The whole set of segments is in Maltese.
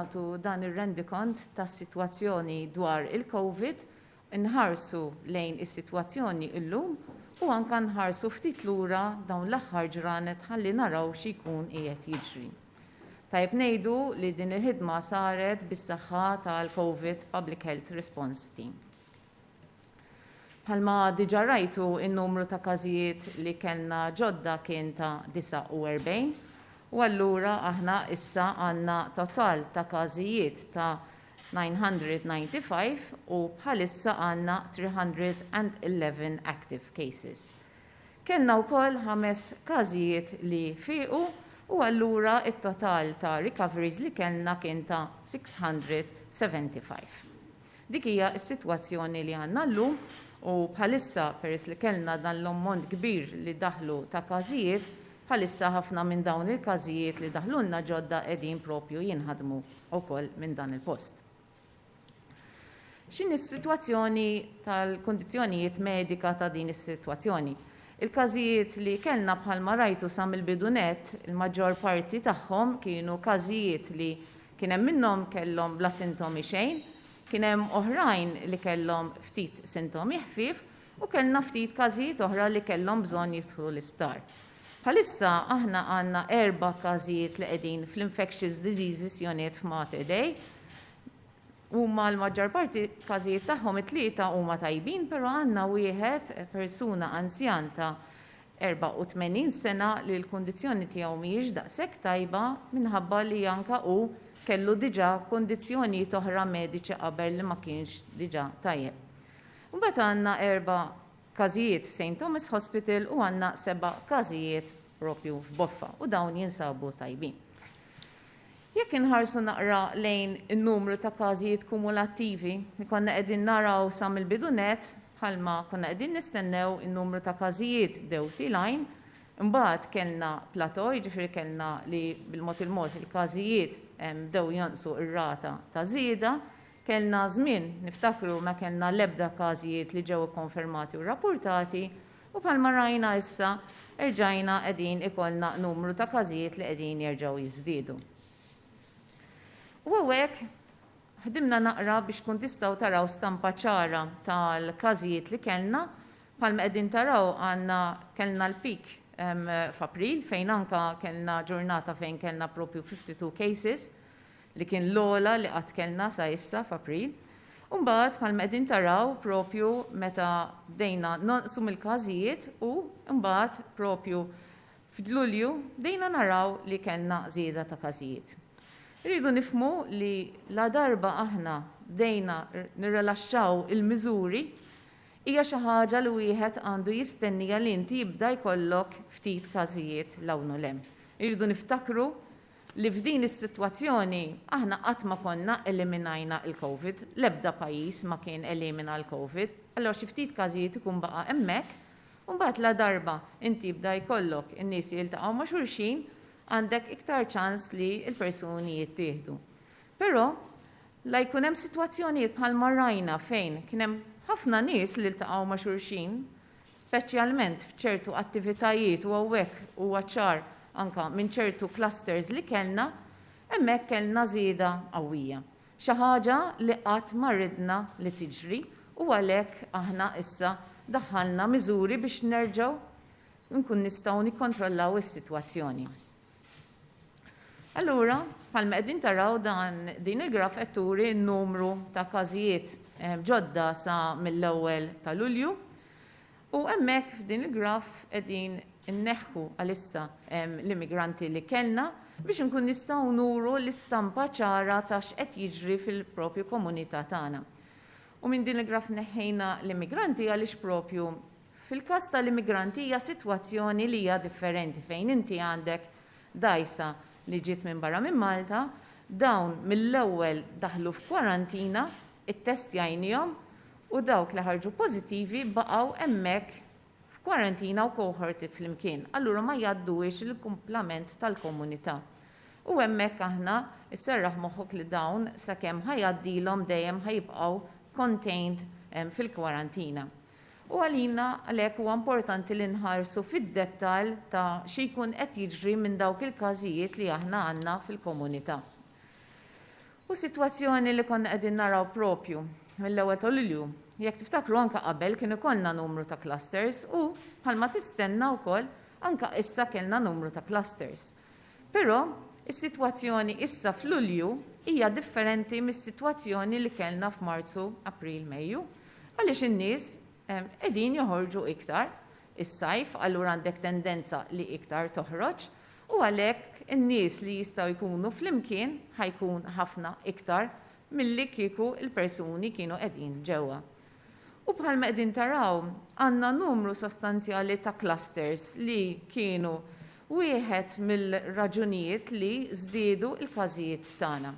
nagħtu dan ir-rendikont tas-sitwazzjoni dwar il-Covid, inħarsu lejn is-sitwazzjoni illum u anke nħarsu ftit lura dawn l-aħħar ġranet ħalli naraw xi jkun qiegħed jiġri. Tajjeb ngħidu li din il-ħidma saret bis-saħħa tal-Covid Public Health Response Team. Bħalma diġà rajtu, in-numru ta' każijiet li kellna ġodda kien ta' 49 u allura aħna issa għandna total ta' każijiet ta' 995 u bħalissa għandna 311 active cases. Kellna wkoll ħames każijiet li fiequ u allura t-total ta' recoveries li kellna kien ta' 675. Dik hija s-sitwazzjoni li għandna llum u bħalissa peress li kellna dan l-ammont kbir li daħlu ta' każijiet, bħalissa ħafna minn dawn il-każijiet li daħlulna ġodda qegħdin propju jinħadmu wkoll minn dan il-post. X'inhi s-sitwazzjoni tal-kundizzjonijiet medika ta' din is-sitwazzjoni? Il-każijiet li kellna bħalma rajtu sa mill-bidu nett, il-maġġor parti tagħhom kienu każijiet li Kien hemm minnhom kellhom bla sintomi xejn, kien hemm oħrajn li kellhom ftit sintomi ħfief u kellna ftit każijiet oħra li kellhom bżonn jidħlu l-isptar. Bħalissa aħna għandna erba' każijiet li qegħdin fl-Infectious Diseases Unit f'Mater Dei. Huma l-maġġor parti każijiet tagħhom it-tlieta huma tajbin, però għandna wieħed persuna anzjan ta' 84 sena li l-kundizzjoni tiegħu mhijiex daqshekk tajba minħabba li anke hu kellu diġà kundizzjonijiet oħra mediċi qabel li ma kienx diġà tajjeb. Imbagħad għandna erba' każijiet f'St Thomas Hospital u għandna seba' każijiet propju f'Boffa u dawn jinsabu tajbin. Jekk inħarsu naqra lejn in-numru ta' każijiet kumulattivi li konna qegħdin naraw sa mill-bidu nett, bħalma konna qegħdin nistennew in-numru ta' każijiet bdew tilgħin, imbagħad kellna plateau, jiġifieri kellna li bil-mod il-mod il-każijiet bdew jonqsu r-rata ta' żieda, kellna żmien niftakru ma kellna l-ebda każijiet li ġew ikkonfermati u rrappurtati, U bħalma rajna issa, erġajna qegħdin ikollna numru ta' każijiet li qegħdin jerġgħu jiżdiedu. U hawnhekk ħdimna naqra biex tkun tistgħu taraw stampa ċara tal-każijiet li kellna. Bħalma qegħdin taraw għandna kellna l-peak f'April fejn anka kellna ġurnata fejn kellna propju 52 cases li kien l-ogħla li qatt kellna sa issa f'April. U mbagħad bħalma qegħdin taraw propju meta bdejna nonqsu mill-każijiet u mbagħad propju f'Lulju bdejna naraw li kellna żieda ta' każijiet. Irridu nifhmu li ladarba aħna bdejna nirrilaxxaw il-miżuri, hija xi ħaġa li wieħed għandu jistennija li inti jibda jkollok ftit każijiet 'l hawn u 'l hemm. Irridu niftakru li f'din is-sitwazzjoni aħna qatt ma konna eliminajna l-Covid, l-ebda pajjiż ma kien elimina l-Covid, allura xi ftit każijiet ikun baqa' hemmhekk, u mbagħad ladarba inti jibda jkollok in-nies jiltaqgħu ma' xulxin, għandek iktar ċans li l-persuni jittieħdu. Però la jkun hemm sitwazzjonijiet bħalma rajna fejn kien hemm ħafna nies li ltaqgħu ma' xulxin, speċjalment f'ċertu attivitajiet u hawnhekk huwa ċar anke minn ċertu clusters li kellna, hemmhekk kellna żieda qawwija. Xi ħaġa li qatt ma ridna li tiġri u għalhekk aħna issa daħħalna miżuri biex nerġgħu nkun nistgħu nikkontrollaw is-sitwazzjoni. Allura, bħalma qegħdin taraw dan din il-graf qed turi n-numru ta' każijiet ġodda sa mill-ewwel ta' Lulju. U hemmhekk f'din il-graf qegħdin inneħħu għalissa l-immigranti li kellna biex inkun nistgħu nuru l-istampa ċara ta' x'qed jiġri fil-propju komunità tagħna. U minn din il-graf neħħejna l-immigranti għaliex propju Fil-każ tal-immigranti hija sitwazzjoni li hija differenti fejn inti għandek dgħajsa li ġiet minn barra minn Malta, dawn mill-ewwel daħlu f'kwarantina, ittestjajnihom u dawk li ħarġu pożittivi baqgħu hemmhekk f'kwarantina u cohorted flimkien, allura ma jgħadduhiex lill-kumplament tal-komunità. U hemmhekk aħna sserraħ moħħok li dawn sakemm ħa jgħaddilhom dejjem ħa jibqgħu contained fil-kwarantina. U għalina għalhekk huwa importanti li nħarsu fid-dettall ta' xi jkun qed jiġri minn dawk il-każijiet li aħna għandna fil-komunità. U sitwazzjoni li konna qegħdin naraw propju mill-ewwel ta' Lulju, jekk tiftakru, anka qabel kien ikollna numru ta' clusters u bħalma tistenna wkoll anka issa kellna numru ta' clusters. Però is-sitwazzjoni issa f'Lulju hija differenti mis-sitwazzjoni li kellna f'Marzu, April, Mejju, għaliex in-nies qegħdin joħorġu iktar is-sajf, allura għandek tendenza li iktar toħroġ u għalhekk in-nies li jistgħu jkunu flimkien ħa jkun ħafna iktar milli kieku il-persuni kienu qegħdin ġewwa. U bħalma qegħdin taraw, għandna numru sostanzjali ta' clusters li kienu wieħed mill-raġunijiet li żdiedu il-każijiet tagħna.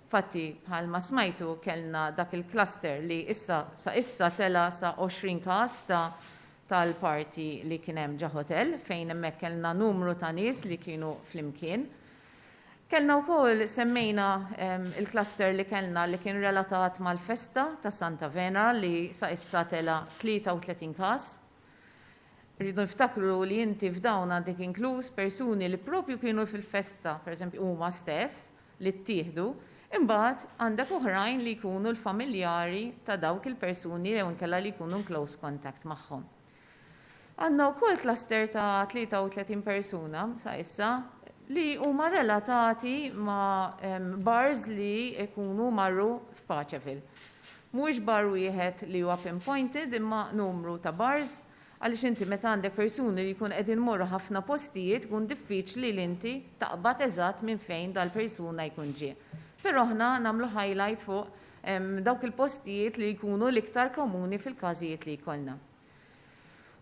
Fatti, bħalma smajtu, kellna dak il-cluster li issa sa issa tela sa 20 każ ta' tal-party li kien hemm ġo hotel, fejn hemmhekk kellna numru ta' nies li kienu flimkien. Kellna wkoll, semmejna il-cluster li kellna li kien relatat mal-festa ta' Santa Venera li sa issa tela 33 każ. Rridu niftakru li inti f'dawn għandek inkluż persuni li propju kienu fil-festa, per eżempju huma stess, li ttieħdu, imbagħad għandek oħrajn li jkunu l-familjari ta' dawk il-persuni jew inkella li jkunu close contact magħhom. Għandna wkoll cluster ta' 33 persuna sa issa li huma relatati ma' bars li jkunu marru f'Paceville. Mhuwiex bar wieħed li huwa pinpointed, imma numru ta' bars, għaliex inti meta għandek persuni li jkun qegħdin morru ħafna postijiet ikun diffiċli li inti taqbad eżatt minn fejn dal-persuna jkun ġie. Però aħna nagħmlu highlight fuq dawk il-postijiet li jkunu l-iktar komuni fil-każijiet li jkollna.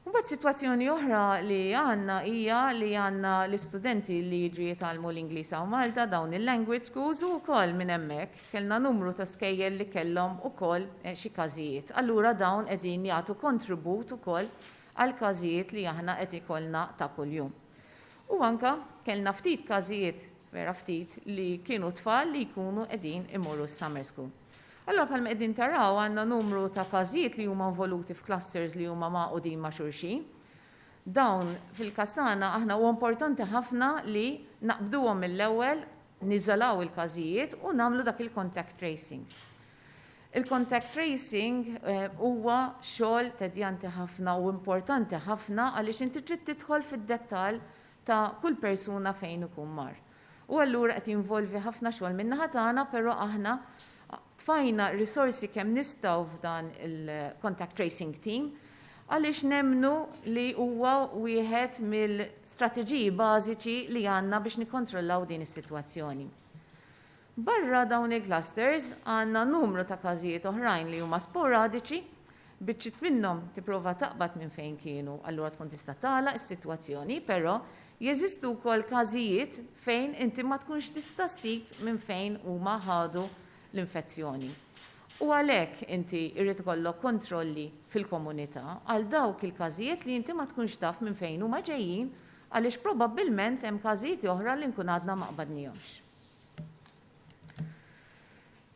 Mbagħad sitwazzjoni oħra li għandna hija li għandna l-istudenti li jiġu jitgħallmu l-Ingliż hawn Malta, dawn il-language schools, u wkoll minn hemmhekk kellna numru ta' skejjel li kellhom ukoll xi każijiet. Allura dawn qegħdin jagħtu kontribut ukoll għal każijiet li aħna qed ikollna ta' kuljum. U anka kellna ftit każijiet, vera ftit, li kienu tfal li jkunu qegħdin imorru s-summer school. Allora, bħalma qegħdin taraw, għandna numru ta' każijiet li huma involuti f'clusters li huma magħqudin ma' xulxin. Dawn fil-każ tagħna aħna huwa importanti ħafna li naqbduhom mill-ewwel, niżolaw il-każijiet u nagħmlu dak il-contact tracing. Il-contact tracing huwa xogħol tedjanti ħafna u importanti ħafna għaliex inti trid tidħol fid-dettall ta' kull persuna fejn ikun mar. U allura qed jinvolvi ħafna xogħol min-naħa tagħna, però aħna tfajna risorsi kemm nistgħu f'dan il-contact tracing team għaliex nemmnu li huwa wieħed mill-strateġiji bażiċi li għandna biex nikkontrollaw din is-sitwazzjoni. Barra dawn il-clusters għandna numru ta' każijiet oħrajn li huma sporadiċi, biċċiet minnhom tipprova taqbad minn fejn kienu, allura tkun tista' tagħlaq is-sitwazzjoni, però jeżistu wkoll każijiet fejn inti ma tkunx tista' ssib minn fejn huma ħadu l-infezzjoni. U għalhekk inti jrid ikollok kontrolli fil-komunità għal dawk il-każijiet li inti ma tkunx taf minn fejn huma ġejjin, għaliex probabbilment hemm każijiet oħra li nkun għadna ma qbadnihomx.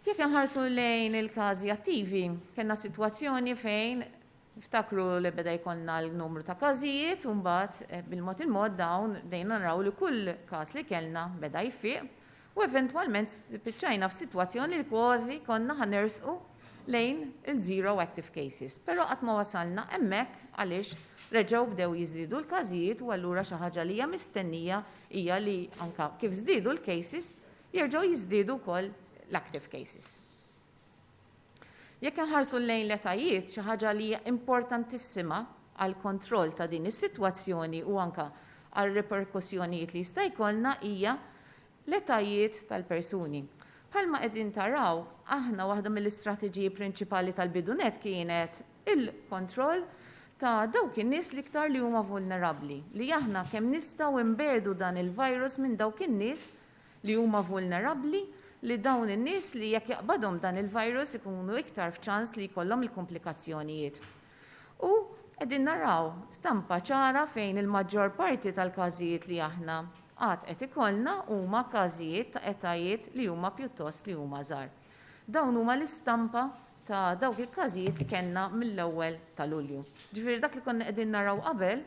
Jekk inħarsu lejn il-każi attivi, kellna sitwazzjoni fejn ftakru li beda jkollna l-numru ta' każijiet u mbagħad bil-mod il-mod dawn bdejna naraw li kull każ li kellna beda jfiq u eventwalment spiċċajna f'sitwazzjoni li kważi konna ħa nersqu lejn il-zero active cases. Però qatt ma wasalna hemmhekk għaliex reġgħu bdew jiżdiedu l-każijiet u allura xi ħaġa li hija mistennija hija li anka kif żdiedu l-cases jerġgħu jiżdiedu wkoll l-active cases. Jekk inħarsu lejn l-etajiet, xi ħaġa li hija importantissima għal kontroll ta' din is-sitwazzjoni u anka għal reperkussjonijiet li jista' jkollna hija l-etajiet tal-persuni. Bħalma qegħdin taraw, aħna waħda mill-istrateġiji prinċipali tal-bidunet kienet il-kontroll ta' dawk in-nies l-iktar li huma vulnerabbli, li aħna kemm nistgħu nbedu dan il-virus minn dawk in-nies li huma vulnerabbli, li dawn in-nies li jekk jaqbadhom dan il-virus ikunu iktar f'ċans li jkollhom il-komplikazzjonijiet. U qegħdin naraw stampa ċara fejn il-maġġor parti tal-każijiet li aħna għad qed ikollna huma każijiet ta' etajiet li huma pjuttost li huma żgħar. Dawn huma l-istampa ta' dawk il-każijiet li kellna mill-ewwel ta' Lulju. Ġifieri dak li konna qegħdin naraw qabel,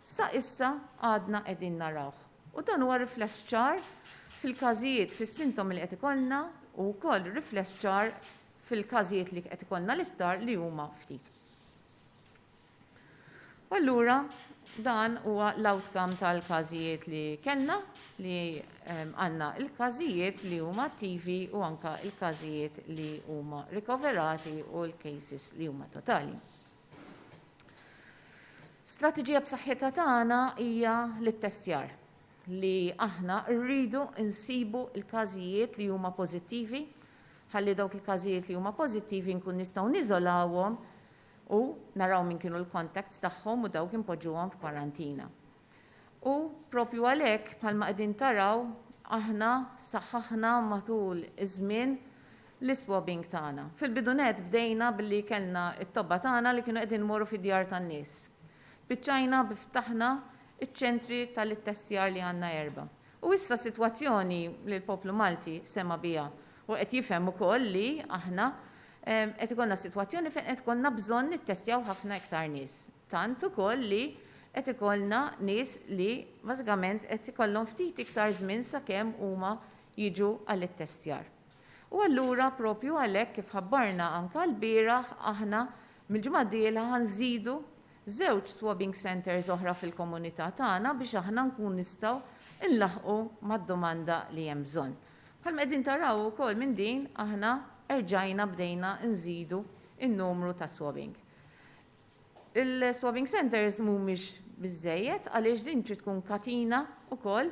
sa issa għadna qegħdin narawh. U dan huwa rifless ċar fil-każijiet, fis-sintomi li qed ikollna. u wkoll rifless ċar fil-każijiet li qed ikollna l-isptar li huma ftit. U allura dan huwa l-outcome tal-każijiet li kellna, li għandna il-każijiet li huma attivi u anka il-każijiet li huma rikoverati u l-cases li huma totali. Strateġija b'saħħitha tagħna hija l-ittestjar, li aħna rridu nsibu l-każijiet li huma pożittivi, ħalli dawk il-każijiet li huma pożittivi nkun nistgħu niżolawhom u naraw min kienu l-contacts tagħhom u dawk inpoġġuhom f'kwarantina. U propju għalhekk, bħalma qegħdin taraw, aħna saħħaħna matul iż-żmien l-iswabbing tagħna. Fil-bidu nett bdejna billi kellna t-tobba tagħna li kienu qegħdin imorru fid-djar tan-nies. Biċċajna biftaħna iċ-ċentri tal-ittestjar li għandna 4. U issa sitwazzjoni li l-poplu Malti sema' biha u qed jifhem ukoll li aħna qed ikollna sitwazzjoni fejn qed ikollna bżonn nittestjaw ħafna iktar nies. Tant ukoll li qed ikollna nies li bażikament qed ikollhom ftit iktar żmien sakemm huma jiġu għall-ittestjar. U allura propju għalhekk, kif ħabbarna anke lbieraħ, aħna mill-ġimgħa d-dieħla ħa nżidu żewġ swabbing centres oħra fil-komunità tagħna biex aħna nkun nistgħu nlaħħqu mad-domanda li hemm bżonn. Bħalma qegħdin taraw ukoll minn din, aħna erġajna bdejna nżidu n-numru ta' swabbing. Il-swabbing centres mhumiex biżżejjed għaliex din trid tkun katina wkoll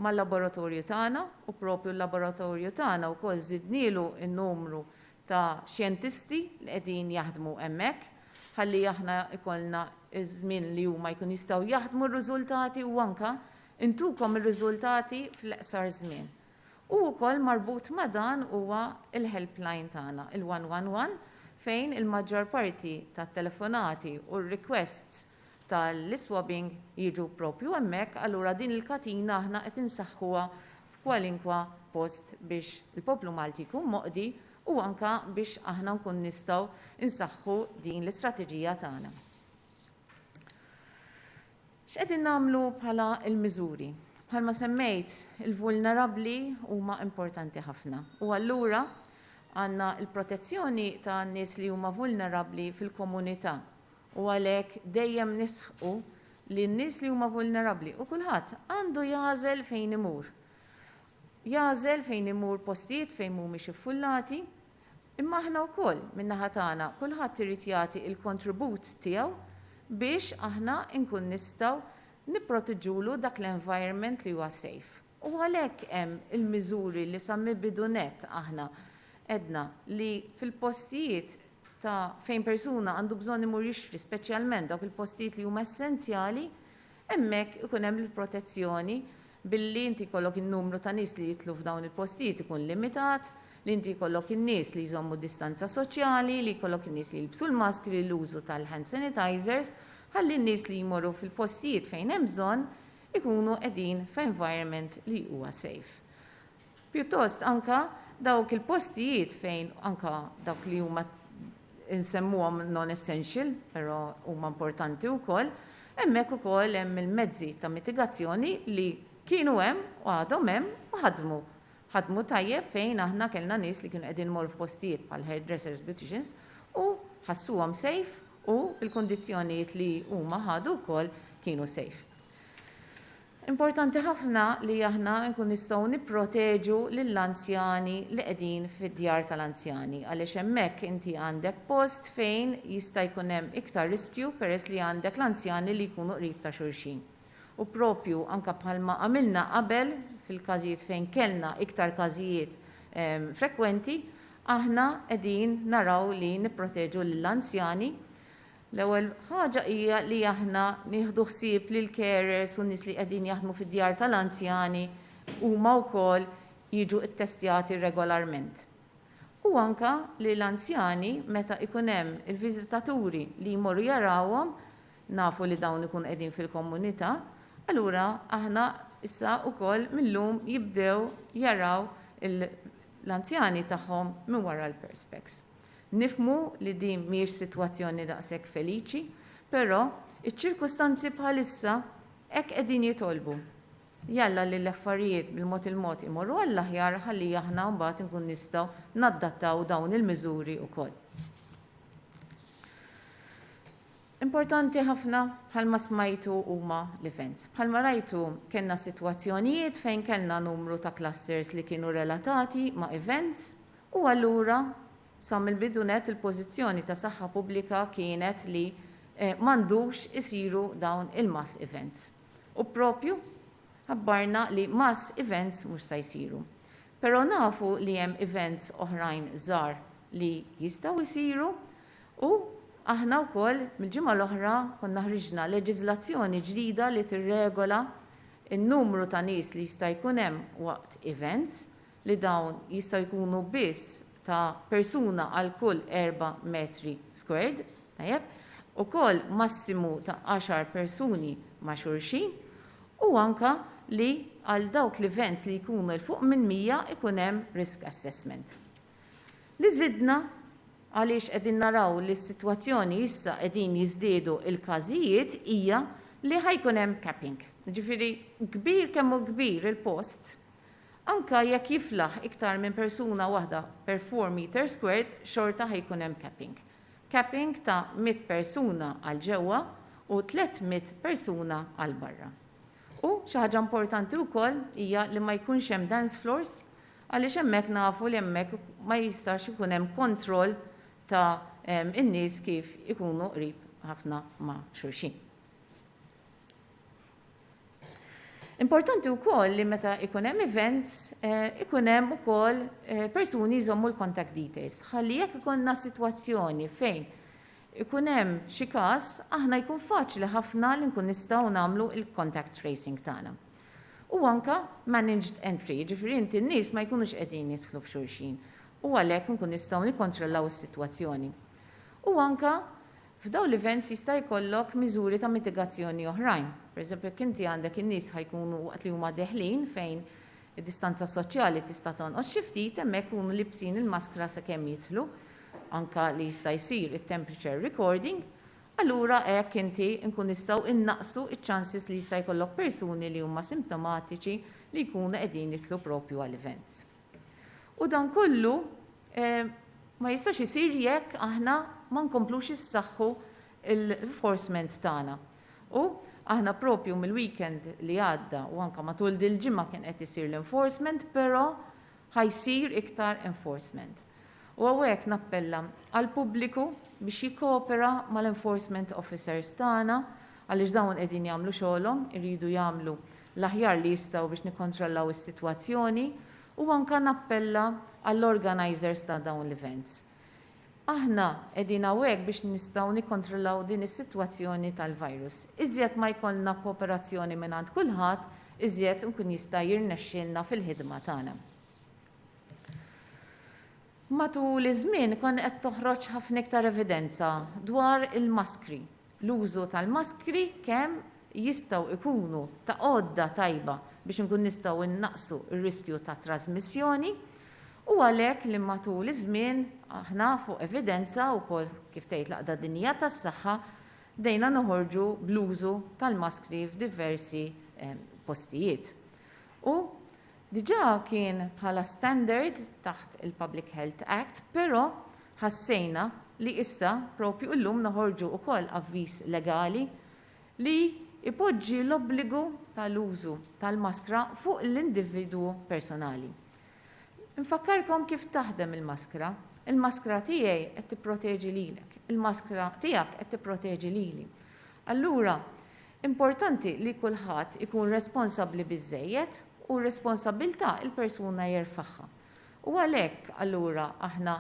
mal-laboratorju tagħna, u propju l-laboratorju tagħna wkoll żidnielu n-numru ta' xjentisti li qegħdin jaħdmu hemmhekk ħalli aħna jkollna ż-żmien li huma jkun jistgħu jaħdmu r-riżultati u anka ntukom ir-riżultati fl-eqsar żmien. U wkoll marbut ma' dan huwa il-helpline tagħna, il-111, fejn il-maġġor parti tat-telefonati u r-requests tal-iswabbing jiġu propju hemmhekk, allura din il-katina aħna qed insaħħuha f'kwalinkwa post biex il-poplu Malti jkun moqdi u anka biex aħna nkun nistgħu nsaħħu din l-istrateġija tagħna. X'qegħdin nagħmlu bħala l-miżuri? Bħalma semmejt, il-vulnerabbli huma importanti ħafna. U allura għandna l-protezzjoni ta' nies li huma vulnerabbli fil-komunità. U għalhekk dejjem nisħqu li n-nies li huma vulnerabbli u kulħadd għandu jagħżel fejn imur. Jagħżel fejn imur postijiet fejn mhumiex iffullati, imma aħna wkoll min-naħa tagħna kulħadd irid jagħti l-kontribut tiegħu biex aħna nkun nistgħu nipproteġulu dak l-environment li huwa safe. U għalhekk hemm il-miżuri li sa mill-bidu nett aħna għedna li fil-postijiet ta' fejn persuna għandu bżonn imur jixtri, speċjalment dawk il-postijiet li huma essenzjali, hemmhekk ikun hemm il-protezzjoni billi inti jkollok in-numru ta' nies li jidħlu f'dawn il-postijiet ikun limitat, li inti jkollok in-nies li jżommu distanza soċjali, li jkollok in-nies li jilbsu l-maskri, l-użu tal-hand sanitizers, ħalli n-nies li jmorru fil-postijiet fejn hemm bżonn ikunu qegħdin f'environment li huwa safe. Pjuttost anka dawk il-postijiet fejn anka dawk li huma nsemmuhom non-essential, però huma importanti wkoll, hemmhekk ukoll hemm il-mezzi ta' mitigazzjoni li kienu hemm u għadhom hemm u ħadmu. Ħadmu tajjeb fejn aħna kellna nies li kienu qegħdin imorru f'postijiet bħal hairdressers, beauticians u ħassuhom safe u l-kundizzjonijiet li huma ħadu wkoll kienu safe. Importanti ħafna li aħna nkun nistgħu nipproteġu lill-anzjani li qegħdin fid-djar tal-anzjani, għaliex hemmhekk inti għandek post fejn jista' jkun hemm iktar riskju peress li għandek l-anzjani li jkunu qrib ta' xulxin. U propju anka bħalma għamilna qabel fil-każijiet fejn kellna iktar każijiet frekwenti, aħna qegħdin naraw li nipproteġu lill-anzjani. L-ewwel ħaġa hija li aħna nieħdu ħsieb li l-carers u n-nies li qegħdin jaħdmu fid-djar tal-anzjani huma wkoll jiġu ttestjati regolarment. U anka li l-anzjani meta ikun hemm il-viżitaturi li jmorru jarawhom, nafu li dawn ikun qegħdin fil-komunità, allura aħna issa wkoll millum jibdew jaraw l-anzjani tagħhom minn wara l-perspex. Nifhmu li din mhijiex sitwazzjoni daqshekk feliċi, però iċ-ċirkustanzi bħalissa hekk qegħdin jitolbu. Jalla li l-affarijiet bil-mod il-mod imorru għall-aħjar ħalli aħna mbagħad inkun nistgħu naddattaw dawn il-miżuri wkoll. Importanti ħafna bħalma smajtu huma l-events. Bħalma rajtu kellna sitwazzjonijiet fejn kellna numru ta' clusters li kienu relatati ma' events u allura sa mill-bidu nett il-pożizzjoni ta' Saħħa Pubblika kienet li m'għandux isiru dawn il-mass events. U propju ħabbarna li mass events mhux sa jsiru. Però nafu li hemm events oħrajn żgħar li jistgħu jsiru u aħna wkoll mill-ġimgħa l-oħra konna ħriġna leġiżlazzjoni ġdida li tirregola n-numru ta' nies li jista' jkun hemm waqt events, li dawn jistgħu jkunu biss ta' persuna għal kull 4 metri squared, tajjeb, ukoll massimu ta' għaxar persuni ma' xulxin u anka li għal dawk l-events li jkunu 'l fuq minn 100 ikun hemm risk assessment. Li żidna għaliex qegħdin naraw li s-sitwazzjoni issa qegħdin jiżdiedu l-każijiet hija li ħa jkun hemm capping. Jiġifieri kbir kemm hu kbir il-post, anka jekk jiflaħ iktar minn persuna waħda per 4 meter squared xorta ħa jkun hemm capping. Capping ta' 100 persuna għal ġewwa u 300 persuna għal barra. U xi ħaġa importanti wkoll hija li ma jkunx hemm dance floors għaliex hemmhekk nafu li hemmhekk ma jistax ikun hemm kontroll ta' in-nies kif ikunu qrib ħafna ma' xulxin. Importanti wkoll li meta ikun hemm events, ikun hemm ukoll persuni jżommu l-contact details. Ħalli jekk ikollna sitwazzjoni fejn ikun hemm xi każ, aħna jkun faċli ħafna li nkun nistgħu nagħmlu l-contact tracing tagħna. U anka managed entry, jiġifieri inti n-nies ma jkunux qegħdin jidħlu f'xulxin u għalhekk nkun nistgħu nikkontrollaw is-sitwazzjoni. U anka F'dawn l-events jista' jkollok miżuri ta' mitigazzjoni oħrajn. Pereżempju, jekk inti għandek in-nies ħa jkunu waqt li huma deħlin fejn id-distanza soċjali tista' tonqos xi ftit, hemmhekk ikunu libsin il-maskra sakemm jidħlu, anke li jista' jsir it-temperature recording, allura hekk inti nkun nistgħu innaqqsu ċ-chances li jista' jkollok persuni li huma simptomatiċi li jkunu qegħdin jidħlu propju għall-events. U dan kollu ma jistax isir jekk aħna ma nkomplux issaħħu l-enforcement tagħna. U aħna propju mill-weekend li għadda u anka matul dil-ġimgħa kien qed isir l-enforcement, però ħa jsir iktar enforcement. U hawnhekk nappella għall-pubbliku biex jikkopera mal-enforcement officers tagħna għaliex dawn qegħdin jagħmlu xogħolhom, iridu jagħmlu l-aħjar li jistgħu biex nikkontrollaw is-sitwazzjoni u anka nappella għall-organizers ta' dawn l-events. Aħna qegħdin hawnhekk biex nistgħu nikkontrollaw din is-sitwazzjoni tal-virus. Iżjed ma jkollna kooperazzjoni mingħand kulħadd, iżjed nkun jista' jirnexxielna fil-ħidma tagħna. Matul iż-żmien konna qed toħroġ ħafna iktar evidenza dwar il-maskri. L-użu tal-maskri kemm jistgħu jkunu ta' għodda tajba biex inkun nistgħu nnaqqsu r-riskju ta' trażmissjoni u għalhekk li matul iż-żmien aħna fuq evidenza wkoll kif tgħid l-Għaqda Dinjija tas-Saħħa bdejna noħorġu bl-użu tal-maskri f'diversi postijiet. U Diġà kien bħala standard taħt il-Public Health Act, però ħassejna li issa, propju illum noħorġu wkoll avviż legali li jpoġġi l-obbligu tal-użu tal-maskra fuq l-individwu personali. Infakkarkom kif taħdem il-maskra. Il-maskra tiegħi qed tipproteġi lilek, il-maskra tiegħek qed tipproteġi lili. Allura, Importanti li kulħadd ikun responsabbli biżżejjed u r-responsabbiltà il-persuna jerfagħha. U għalhekk allura aħna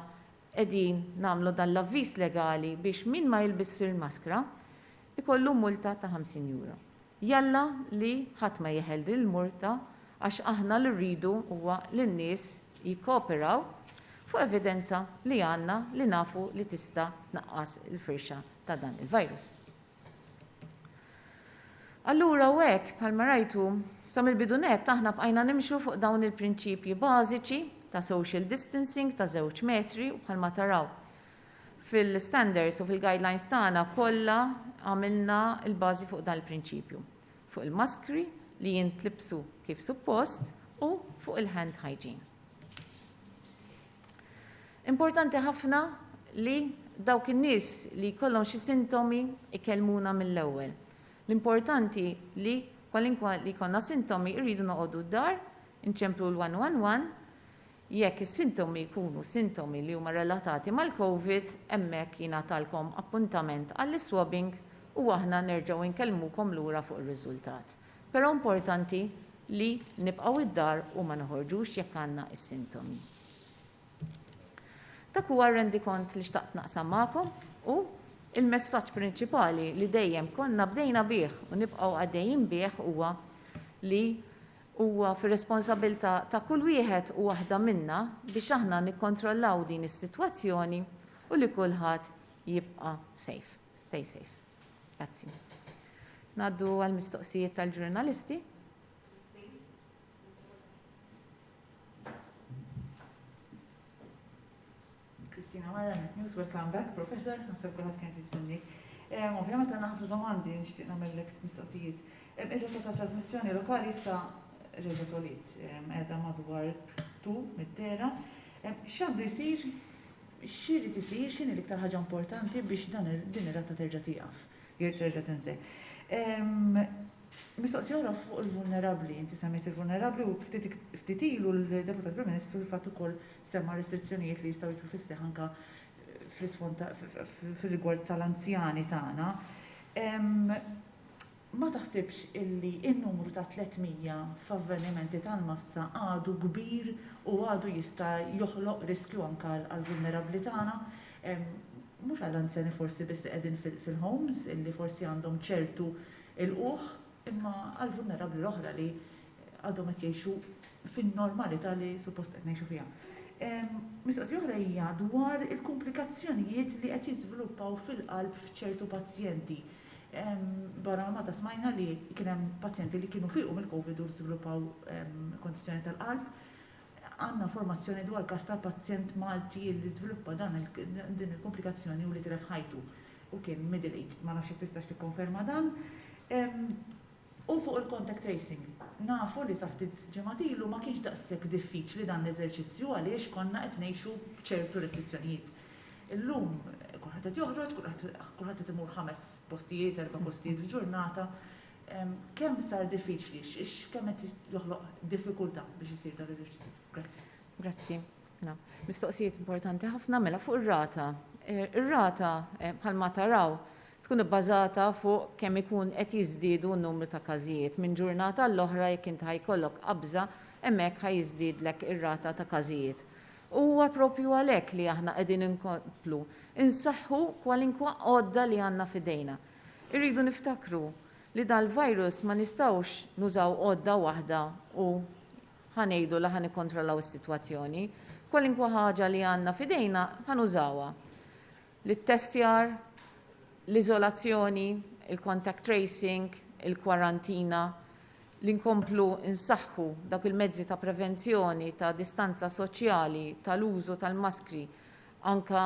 qegħdin nagħmlu dan l-avviż legali biex min ma jilbisx il-maskra jkollu multa ta' 50 euro. Jalla li ħadd ma jeħel din il-multa għax aħna li rridu huwa li n-nies jikkooperaw fuq evidenza li għandna li nafu li tista' tnaqqas il-firxa ta' dan il-virus. Allura u hekk, bħalma rajtu, sa mill-bidu nett aħna bqajna nimxu fuq dawn il-prinċipji bażiċi ta' social distancing ta' żewġ metri u bħalma taraw fil-standards u fil-guidelines tagħna kollha għamilna l-bażi fuq dan il-prinċipju. Fuq il-maskri li jintlibsu kif suppost u fuq il-hand hygiene. Importanti ħafna li dawk in-nies li jkollhom xi sintomi ikellmuna mill-ewwel. L-importanti li kwalinkwa li jkollna sintomi rridu noqogħdu d-dar, inċemplu l-111, jekk is-sintomi jkunu sintomi li huma relatati mal-Covid, hemmhekk jingħatalkom appuntament għall-iswabbing u aħna nerġgħu nkellmukom lura fuq ir-riżultat. Però importanti li nibqgħu id-dar u ma noħorġux jekk għandna s-sintomi. Dak huwa r-rendikont li xtaqt naqsam magħkom u il-messaġġ prinċipali li dejjem konna bdejna bih u nibqgħu għaddejjin bih huwa li huwa fir-responsabilità ta' kull wieħed u waħda minna biex aħna nikkontrollaw din is-sitwazzjoni u li kulħadd jibqa' safe. Stay safe. Grazzi. Ngħaddu għall-mistoqsijiet tal-ġurnalisti. Kristina Mara, Net News, welcome back, Professor, naħseb kulħadd kien jistennik. Ovvjament għandna ħafna domandi nixtieq nagħmellek mistoqsijiet. Ir-rata ta' trasmissjoni lokali issa reġgħet għoliet, qiegħda madwar 2 mid-dehra. X'għandu jsir, x'irid isir, x'inhi l-iktar ħaġa importanti biex dan din ir-rata terġa' tieqaf, jew terġa' tinżel. Mistoqsija oħra fuq il-vulnerabbli, inti semmejt il-vulnerabbli u ftit ftit ilu l-Deputat Prim Ministru fil-fatt ukoll semma restrizzjonijiet li jistgħu jidħlu fis-seħħ anke fl-isfond fir-rigward tal-anzjani tagħna. Ma taħsibx illi n-numru ta' 300 f'avvenimenti tal-massa għadu kbir u għadu jista' joħloq riskju anke għall-vulnerabbli tagħna? Mhux għall-anzjani forsi biss li qegħdin fil-homes illi forsi għandhom ċertu ilqugħ, imma għall-vulnerabbli l-oħra li għadhom qed jgħixu fin-normalità li suppost qed ngħixu fiha. Mistoqsija oħra hija dwar il-kumplikazzjonijiet li qed jiżviluppaw fil-qalb f'ċertu pazjenti. Barra minn Malta smajna li kien hemm pazjenti li kienu fiequ mill-Covid u żviluppaw kondizzjoni tal-qalb. Għandna informazzjoni dwar każ ta' pazjent Malti li żviluppa dan din il-kumplikazzjoni u li tilef ħajtu. U kien middle aged, ma nafx jekk tistax tikkonferma dan. U fuq il-contact tracing, nafu li sa ftit ġimgħat ilu ma kienx daqshekk diffiċli dan l-eżerċizzju għaliex konna qed ngħixu b'ċertu restrizzjonijiet. Illum kulħadd qed joħroġ, kulħadd qed imur ħames postijiet, erba' postijiet f'ġurnata. Kemm sar diffiċli, kemm qed joħloq diffikultà biex isir dan l-eżerċizzju? Grazzi. Grazzi. Mela, mistoqsijiet importanti ħafna mela fuq ir-rata. Ir-rata bħalma taraw tkun ibbażata fuq kemm ikun qed jiżdiedu n-numru ta' każijiet. Minn ġurnata għall-oħra jekk inti ħa jkollok qabża, hemmhekk ħa jiżdiedlek ir-rata ta' każijiet. U huwa proprju għalhekk li aħna qegħdin inkomplu nsaħħu kwalinkwa għodda li għandna f'idejna. Irridu niftakru li dal-virus ma nistgħux nużaw għodda waħda u ħa ngħidu li ħa nikkontrollaw is-sitwazzjoni. Kwalinkwa ħaġa li għandna f'idejna ħa nużawha. L-ittestjar, l-iżolazzjoni, il-contact tracing, il-kwarantina, li nkomplu nsaħħu dawk il-mezzi ta' prevenzjoni, ta' distanza soċjali, tal-użu tal-maskri, anka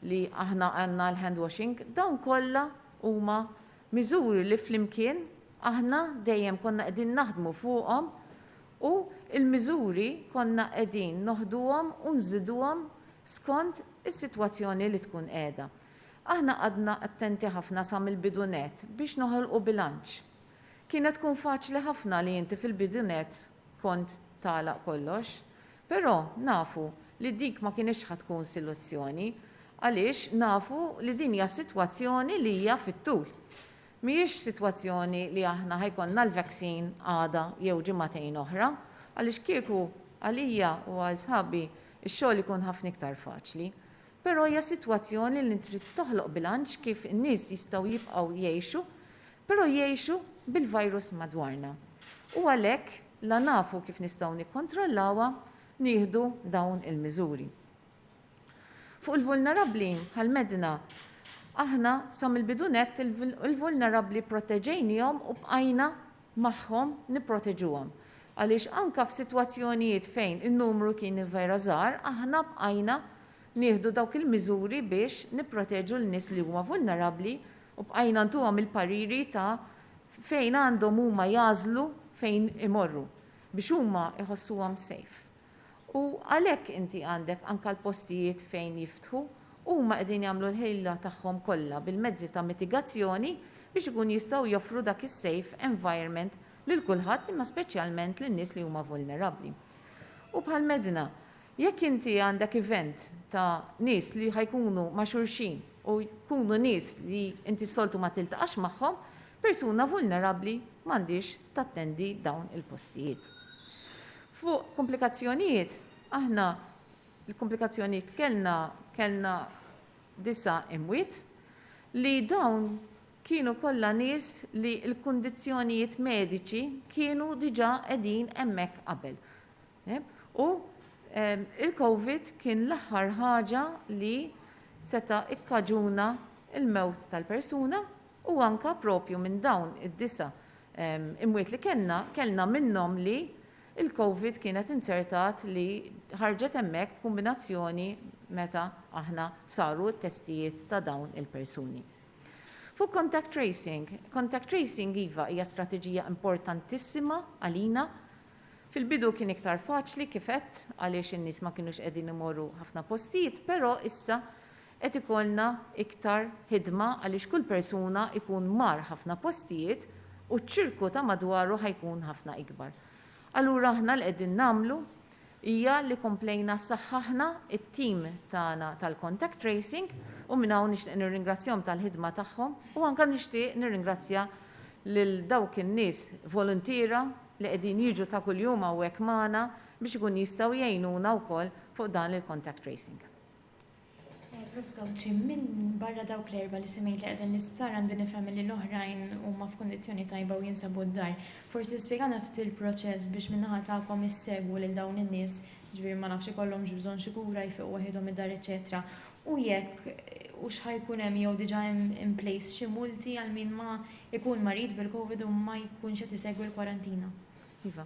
li aħna għandna l-hand washing, dawn kollha huma miżuri li flimkien aħna dejjem konna qegħdin naħdmu fuqhom u l-miżuri konna qegħdin noħduhom u nżiduhom skont is-sitwazzjoni li tkun qiegħda. Aħna qgħadna attenti ħafna sa mill-bidu nett biex noħolqu bilanċ. Kienet tkun faċli ħafna li inti fil-bidu nett kont tagħlaq kollox, però nafu li dik ma kinitx ħa tkun soluzzjoni għaliex nafu li din hija sitwazzjoni li hija fit-tul. Mhijiex sitwazzjoni li aħna ħa jkollna l-vaccine għada jew ġimagħtejn oħra, għaliex kieku għalija u għal sħabi x-xogħol ikun ħafna iktar faċli. Però hija sitwazzjoni li trid toħloq bilanċ kif in-nies jistgħu jibqgħu jgħixu, però jgħixu bil-virus madwarna. U għalhekk la nafu kif nistgħu nikkontrollawha, nieħdu dawn il-miżuri. Fuq il-vulnerabbli, bħal m'għedna, aħna sa mill-bidu nett il-vulnerabbli pproteġejniehom u bqajna magħhom nipproteġuhom. Għaliex anke f'sitwazzjonijiet fejn in-numru kien vera żgħar, aħna bqajna nieħdu dawk il-miżuri biex nipproteġu lin-nies li huma vulnerabbli u bqajna ntuhom il-pariri ta' fejn għandhom huma jagħżlu. fejn imorru biex huma jħossuhom safe. U għalhekk inti għandek anka l-postijiet fejn jiftħu, huma qegħdin jagħmlu l-ħila tagħhom kollha bil-mezzi ta' mitigazzjoni biex ikun jistgħu joffru dak is-safe environment lil kulħadd, imma speċjalment lin-nies li huma vulnerabbli. U bħal medna, jekk inti għandek event ta' nies li ħa jkunu ma' xulxin u jkunu nies li inti soltu ma tiltaqax magħhom, persuna vulnerabbli m'għandix tattendi dawn il-postijiet. Fuq komplikazzjonijiet, aħna l-komplikazzjonijiet kellna 9 imwiet li dawn kienu kollha nies li l-kundizzjonijiet mediċi kienu diġà qegħdin hemmhekk qabel. U il-COVID kien l-aħħar ħaġa li seta' ikkaġuna il-mewt tal-persuna, u anka propju minn dawn id-9 imwiet li kellna, kellna minnhom li il-COVID kienet inzertat li ħarġet hemmhekk kombinazzjoni meta aħna saru t-testijiet ta' dawn il-persuni. Fuq contact tracing, contact tracing iva hija strateġija importantissima għalina. Fil-bidu kien iktar faċli kifet għaliex in-nies ma kienux qegħdin imorru ħafna postijiet, però issa qed ikollna iktar ħidma għaliex kull persuna ikun mar ħafna postijiet u ċ-ċirku ta' madwaru ħa jkun ħafna ikbar. Allura aħna li qegħdin nagħmlu hija li komplejna saħħaħna it-tim tagħna tal-contact tracing, u minn hawn nixtieq nirringrazzjahom tal-ħidma tagħhom u anke nixtieq nirringrazzja lil dawk in-nies voluntiera li qegħdin jiġu ta' kuljum hawnhekk magħna biex ikun jistgħu jgħinuna wkoll fuq dan il-contact tracing. Prof Gauci, minn barra dawk l-erba li semmejt li qegħdin l-isptar, għandi nifhem li l-oħrajn huma f'kundizzjoni tajba u jinsabu d-dar. Forsi spjegana ftit il-proċess biex min-naħa tagħkom issegwu lil dawn in-nies, ġifieri ma nafx ikollhomx bżonn xi kura, jfiqu waħedhom id-dar, eċetera. U jekk u x'ħa jkun hemm jew diġà hemm in place xi multi għal min ma ikun marid bil-COVID u ma jkunx qed isegwi l-kwarantina. Iva.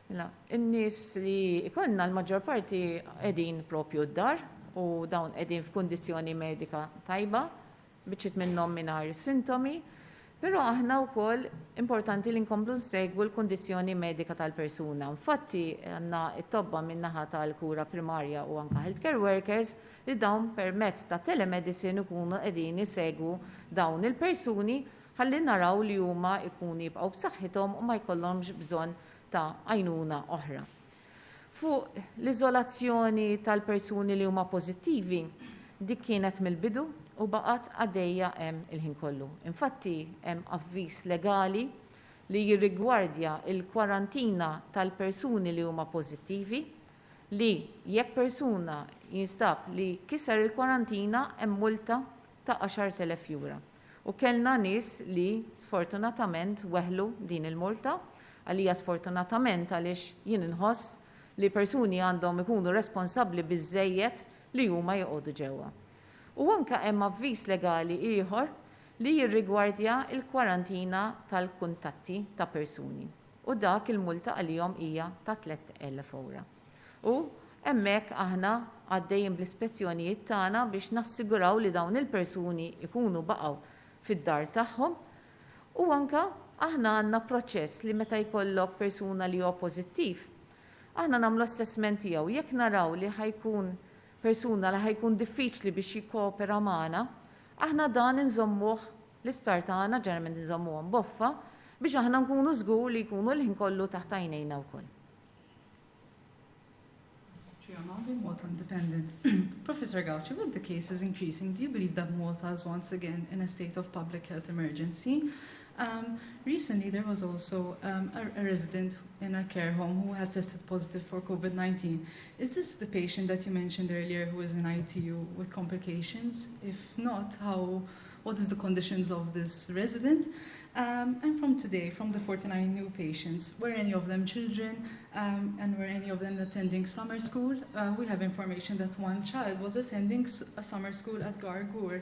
Mela, in-nies li ikollna l-maġġor parti qegħdin propju d-dar u dawn qegħdin f'kundizzjoni medika tajba, biċċiet minnhom mingħajr sintomi, però aħna wkoll importanti li nkomplu nsegwu l-kundizzjoni medika tal-persuna. Infatti għandna t-tobba min-naħa tal-kura primarja u anka healthcare workers li dawn permezz ta' telemedicine ikunu qegħdin isegwu dawn il-persuni ħalli naraw li huma jkunu jibqgħu b'saħħithom u ma jkollhomx bżonn ta' għajnuna oħra. Fuq l-iżolazzjoni tal-persuni li huma pożittivi, dik kienet mill-bidu u baqgħet għaddejja hemm il-ħin kollu. Infatti hemm avviż legali li jirrigwardja il-kwarantina tal-persuni li huma pożittivi, li jekk persuna jinstab li kiser il-kwarantina hemm multa ta' 10,000 euro. U kellna nies li sfortunatament weħlu din il-multa, għalija sfortunatament għaliex jien inħoss li persuni għandhom ikunu responsabbli biżejjed li huma joqogħdu ġewwa. U anka hemm avviż legali ieħor li jirrigwardja il-kwarantina tal-kuntatti ta' persuni. U dak il-multa għalihom hija ta' 3,000 euro. U hemmhekk aħna għaddejjin bl-ispezzjonijiet tagħna biex nassiguraw li dawn il-persuni ikunu baqgħu fid-dar tagħhom. U anka aħna għandna proċess li meta jkollok persuna li huwa pożittiv, aħna nagħmlu assessment tiegħu. Jekk naraw li ħa jkun persuna li ħa jkun diffiċli biex jikkopera magħna, aħna dan inżommuh l-isptar tagħna, ġeneralment inżommuhom boffa, biex aħna nkunu żgur li jkunu l-ħin kollu taħt għajnejna wkoll. Malta Independent. Professor Gauci, with the cases increasing, do you believe that Malta is once again in a state of public health emergency? Recently, there was also a resident in a care home who had tested positive for COVID-19. Is this the patient that you mentioned earlier who is in ITU with complications? If not, what is the conditions of this resident? And from today, from the 49 new patients, were any of them children, and were any of them attending summer school? We have information that one child was attending a summer school at Għargħur.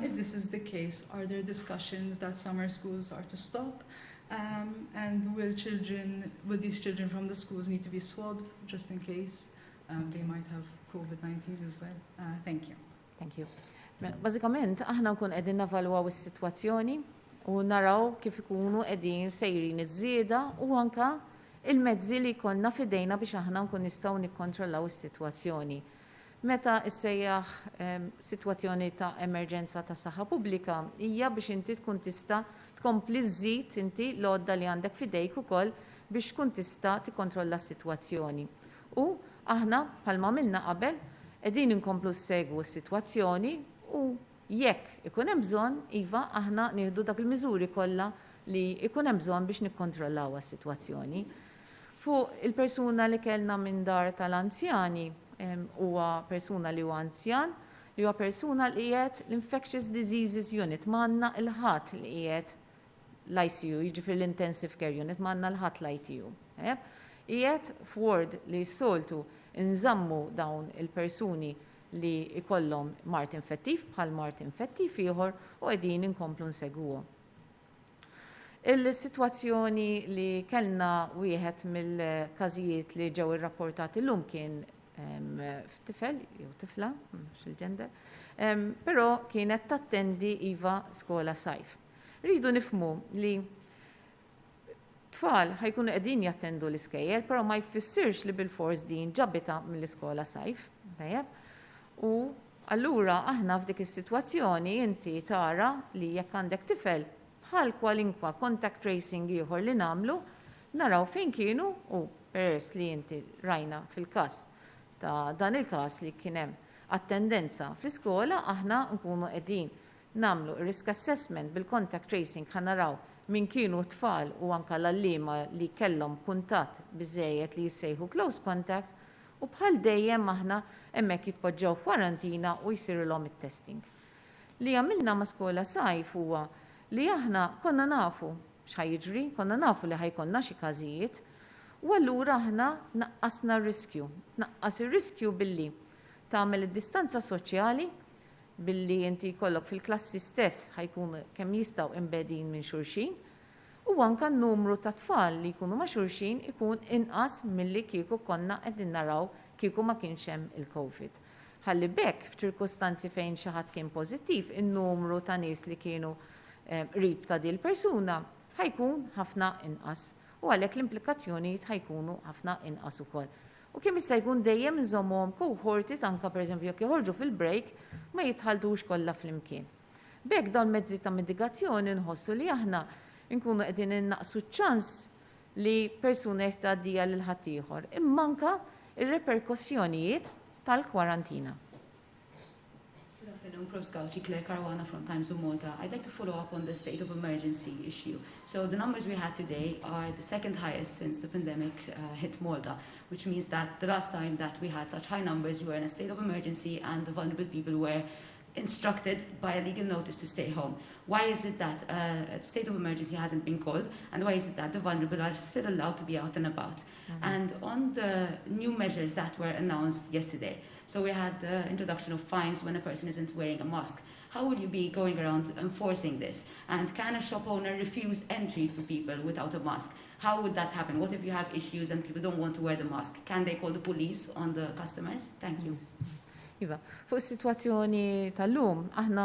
If this is the case, are there discussions that summer schools are to stop? And will these children from the schools need to be swabbed just in case they might have COVID-19 as well? Thank you. Thank you. Mela, bażikament, aħna nkun qegħdin navalwaw is-sitwazzjoni. u naraw kif ikunu qegħdin sejrin iż-żieda u anke il-mezzi li jkollna f'idejna biex aħna nkun nistgħu nikkontrollaw is-sitwazzjoni. Meta issejjaħ sitwazzjoni ta' emerġenza ta' saħħa pubblika hija biex inti tkun tista' tkompli żżid inti l-għodda li għandek f'idejk ukoll biex tkun tista' tikkontrolla s-sitwazzjoni. U aħna, bħalma għamilna qabel, qegħdin inkomplu nsegwu s-sitwazzjoni u jekk ikun hemm bżonn, iva, aħna nieħdu dak il-miżuri kollha li jkun hemm bżonn biex nikkontrollawha s-sitwazzjoni. Fuq il-persuna li kellna minn dar tal-anzjani, huwa persuna li huwa anzjan, li huwa persuna li qiegħed l-Infectious Diseases Unit, m'għandna 'l ħadd li qiegħed l-ICU, jiġifieri l-Intensive Care Unit, m'għandna 'l ħadd l-ITU. Qiegħed f'ward li s-soltu nżammu dawn il-persuni li jkollhom mard infettiv bħal mard infettiv ieħor u qegħdin inkomplu nsegwuhom. Il-sitwazzjoni li kellna wieħed mill-każijiet li ġew irrapportati llum kien f'tifel jew tifla, mhux il-gender, però kienet tattendi iva skola sajf. Rridu nifhmu li tfal ħa jkunu qegħdin jattendu l-iskejjel, però ma jfissirx li bilfors din ġabitha mill-iskola sajf. Tajjeb? U allura aħna f'dik is-sitwazzjoni inti tara li jekk għandek tifel bħal kwalinkwa contact tracing ieħor li nagħmlu, naraw fejn kienu u peress li inti rajna fil-każ ta' dan il-każ li kien hemm attendenza fl-iskola aħna nkunu qegħdin nagħmlu r-risk assessment bil-contact tracing ħa naraw min kienu t-tfal u anke l-għalliema li kellhom kuntatt biżżejjed li jissejħu close contact u bħal dejjem aħna hemmhekk jitpoġġew f'kwarantina u jsirilhom it-testing. Li għamilna ma' Skola Sajf huwa li aħna konna nafu x'ħa jiġri, konna nafu li ħa jkollna xi każijiet u allura aħna naqqasna r-riskju. Tnaqqas ir-riskju billi tagħmel id-distanza soċjali, billi inti jkollok fil-klassi stess ħa jkunu kemm jistgħu imbegħdin minn xulxin u anke n-numru ta' tfal li jkunu ma' xulxin ikun inqas milli kieku konna qegħdin naraw kieku ma kienx hemm il-Covid. Ħalli b'hekk f'ċirkustanzi fejn xi ħadd kien pożittiv in-numru ta' nies li kienu qrib ta' din il-persuna ħa jkun ħafna inqas u għalhekk l-implikazzjonijiet ħa jkunu ħafna inqas ukoll. U kemm jista' jkun dejjem nżommuhom cohorted anke pereżempju jekk joħorġu fil-break ma jitħalltux kollha flimkien. B'hekk dawn mezzi ta' mitigazzjoni nħossu li aħna nkunu qegħdin innaqqsu ċ-ċans li persuna jista' jgħaddiha lil ħaddieħor, imma anke r-reperkussjonijiet tal-kwarantina. Good afternoon, Prof. Gauci, Claire Caruana from Times of Malta. I'd like to follow up on the state of emergency issue. So the numbers we had today are the second highest since the pandemic hit Malta, which means that the last time that we had such high numbers, we were in a state of emergency and the vulnerable people were instructed by a legal notice to stay home. Why is it that a state of emergency hasn't been called, and why is it that the vulnerable are still allowed to be out and about? And on the new measures that were announced yesterday, so we had the introduction of fines when a person isn't wearing a mask. How will you be going around enforcing this? And can a shop owner refuse entry to people without a mask? How would that happen? What if you have issues and people don't want to wear the mask? Can they call the police on the customers? Thank you. Iva, fuq is-sitwazzjoni tal-lum, aħna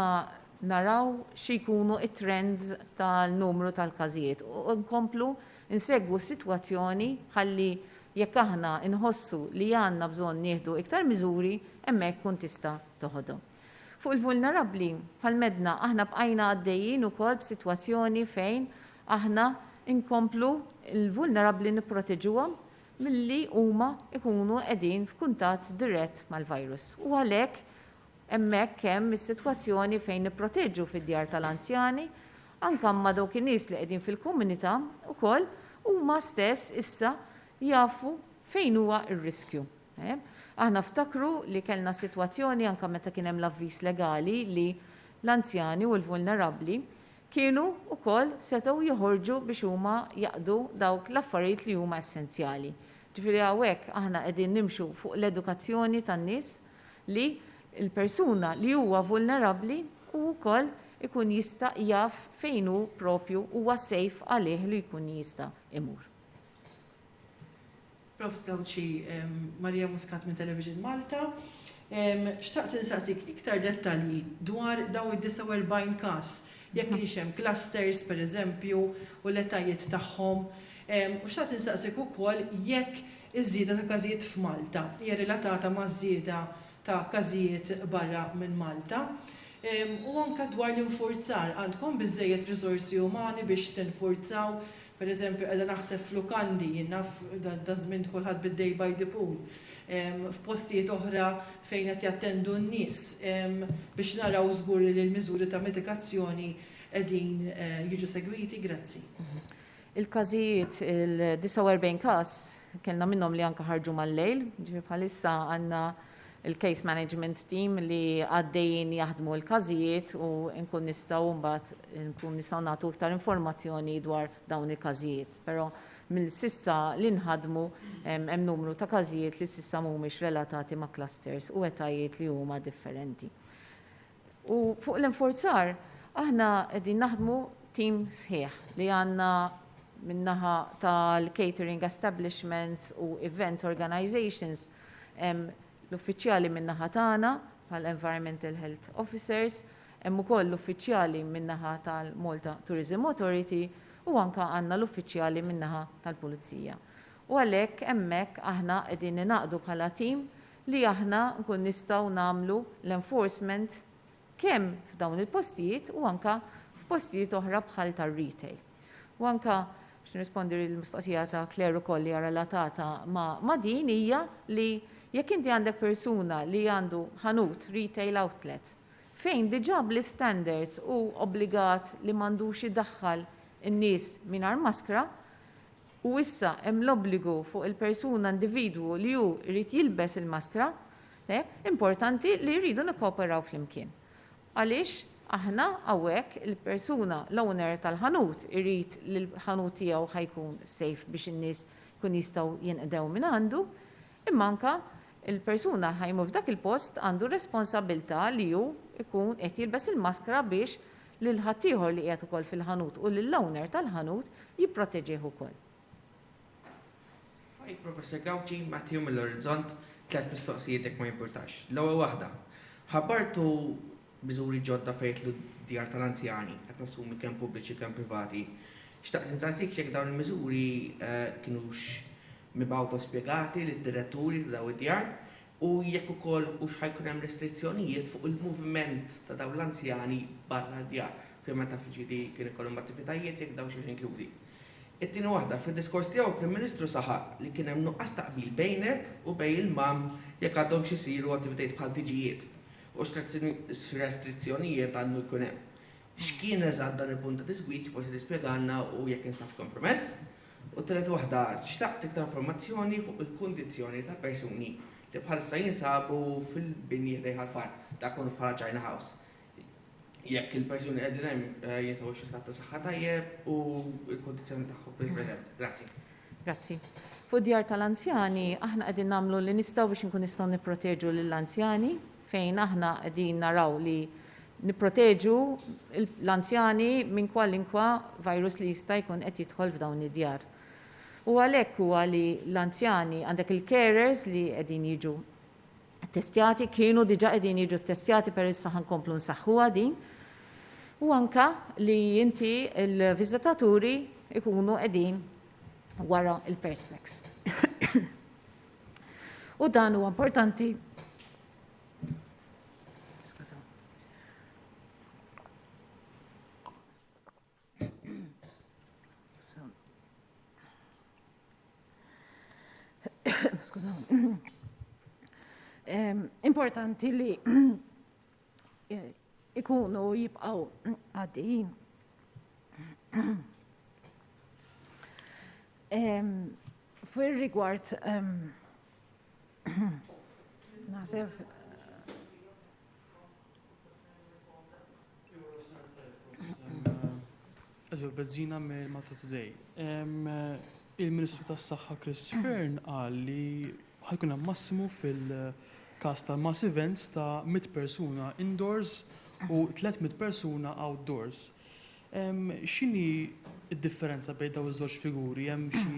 naraw xi jkunu it-trends tal-numru tal-każijiet u nkomplu nsegwu s-sitwazzjoni ħalli jekk aħna nħossu li għandna bżonn nieħdu iktar miżuri, hemmhekk kun tista' toħodhom. Fuq il-vulnerabbli, bħal medna, aħna bqajna għaddejjin ukoll b'sitwazzjoni fejn aħna nkomplu l-vulnerabbli nipproteġuhom milli huma ikunu qegħdin f'kuntatt dirett mal-virus. U għalhekk hemmhekk hemm is-sitwazzjoni fejn nipproteġu fid-djar tal-anzjani, anke ma' dawk in-nies li qegħdin fil-komunità wkoll huma stess issa jafu fejn huwa r-riskju. Aħna ftakru li kellna sitwazzjoni anke meta kien hemm l-avviż legali li l-anzjani u l-vulnerabbli kienu wkoll setgħu joħorġu biex huma jaqdu dawk l-affarijiet li huma essenzjali. Ġifieri hawnhekk aħna qegħdin nimxu fuq l-edukazzjoni tan-nies li l-persuna li huwa vulnerabbli u wkoll ikun jista' jaf fejn hu propju huwa safe għalih li jkun jista' imur. Prof. Gauci, Maria Muscat minn Television Malta. Xtaqt insaqsik iktar dettalji dwar dawn id-49 każ. Jekk kienx hemm clusters, pereżempju, u l-etajiet tagħhom. U xtaqt insaqsik ukoll jekk iż-żieda ta' każijiet f'Malta hija relatata maż-żieda ta' każijiet barra minn Malta. U anke dwar l-infurzar, għandkom biżżejjed riżorsi umani biex tinfurzaw? Per eżempju, qiegħda naħseb f'lukandi, jien naf daż-żmien kulħadd bid-day by the pool, f'postijiet oħra fejn qed jattendu n-nies, biex naraw żgur li l-miżuri ta' mitigazzjoni qegħdin jiġu segwiti. Grazzi. Il-każijiet, il-49 każ, kellna minnhom li anke ħarġu mal-lejl, ġifieri bħalissa għandna il-case management team li għaddejjin jaħdmu l-każijiet u nkun nistgħu mbagħad nkun nistgħu nagħtu iktar informazzjoni dwar dawn il-każijiet. Però mill-sissa li nħadmu hemm numru ta' każijiet li sissa mhumiex relatati ma' clusters u etajiet li huma differenti. U fuq l-infurzar, aħna qegħdin naħdmu tim sħiħ li għandna min-naħa tal-catering establishments u event organizations hemm l-uffiċjali min-naħa tagħna bħal Environmental Health Officers, hemm ukoll l-uffiċjali min-naħa tal-Malta Tourism Authority u anka għandna l-uffiċjali min-naħa tal-Pulizija. U għalhekk hemmhekk aħna qegħdin ninaqdu bħala tim li aħna nkun nistgħu nagħmlu l-enforcement kemm f'dawn il-postijiet u anka f'postijiet oħra bħal tar-retail. U anka biex nirrispondi l-mistoqsija ta' Claire ukoll li hija relatata ma', ma din hija li jekk inti għandek persuna li għandu ħanut retail outlet fejn diġà bl-standards u obbligat li m'għandux idaħħal in-nies mingħajr maskra, u issa hemm l-obbligu fuq il-persuna individwu li hu jrid jilbes il-maskra, importanti li jridu nikkooperaw flimkien. Għaliex aħna hawnhekk il-persuna, l-owner tal-ħanut irid li l-ħanut tiegħu ħa jkun safe biex in-nies kun jistgħu jinqdew minn għandu, imma anka il-persuna ħa jmur f'dak il-post għandu responsabilità li hu jkun qed jilbes il-maskra biex lil ħaddieħor li qiegħed ukoll fil-ħanut u lill-owner tal-ħanut jipproteġih ukoll. Hi, Professor Gauci, Matthew mill-Orizzont, tlet mistoqsijiet jekk ma jimpurtax. L-ewwel waħda. Ħabbartu miżuri ġodda fejn jidħlu djar tal-anzjani, qed nassumi kemm pubbliċi kemm privati. Xtaqt insaqsik jekk dawn il-miżuri kinux mibgħuta u spjegati lid-diretturi ta' dawn id-djar u jekk ukoll hux ħa jkun hemm restrizzjonijiet fuq il-moviment ta' dawn l-anzjani barra d-djar, fejn ma tafx ġieli kien ikollhom attivitajiet jekk dawn xiex inklużi. It-tieni waħda, fid-diskors tiegħu il-Prim Ministru saħaq li kien hemm nuqqas ta' qbil bejnek u bejn il-MAM jekk għadhomx isiru attivitajiet bħal tiġijiet u x'restrizzjonijiet għandu jkun hemm. X'kien eżatt dan il-punt ta' diżgwid, forsi tispjegalna u jekk instabx kompromess? U t-tielet waħda, xtaqt iktar informazzjoni fuq il-kundizzjoni ta' persuni li bħalissa jinsabu fil-binji ħdejn Ħal Far, dak magħruf bħala China House. Jekk il-persuni qegħdin hemm jinsabu f'xi stat ta' saħħa tajjeb u l-kundizzjoni tagħhom fil-preżent. Grazzi. Grazzi. Fuq djar tal-anzjani, aħna qegħdin nagħmlu li nistgħu biex inkun nistgħu nipproteġu lill-anzjani fejn aħna qegħdin naraw li nipproteġu l-anzjani minn kwalinkwa virus li jista' jkun qed jidħol f'dawn id-djar. U għalhekk huwa li l-anzjani għandek il-carers li qegħdin jiġu testjati, kienu diġà qegħdin jiġu ttestjati per issa ħa nkomplu nsaħħuha din. U anka li inti l-viżitaturi ikunu qegħdin wara il-perspex. U dan huwa importanti. Skużaw. Skużaw. Importanti li ikunu jibqgħu għaddejjin. Fir rigward naħseb. Ezra Bezzina mill Malta Today. Il-Ministru tas-Saħħa Chris Fearne qal li ħa jkun hemm massimu fil-każ ta' mass events ta' 100 persuna indoors u 300 persuna outdoors. X'inhi d-differenza bejn dawn iż-żewġ figuri? Hemm xi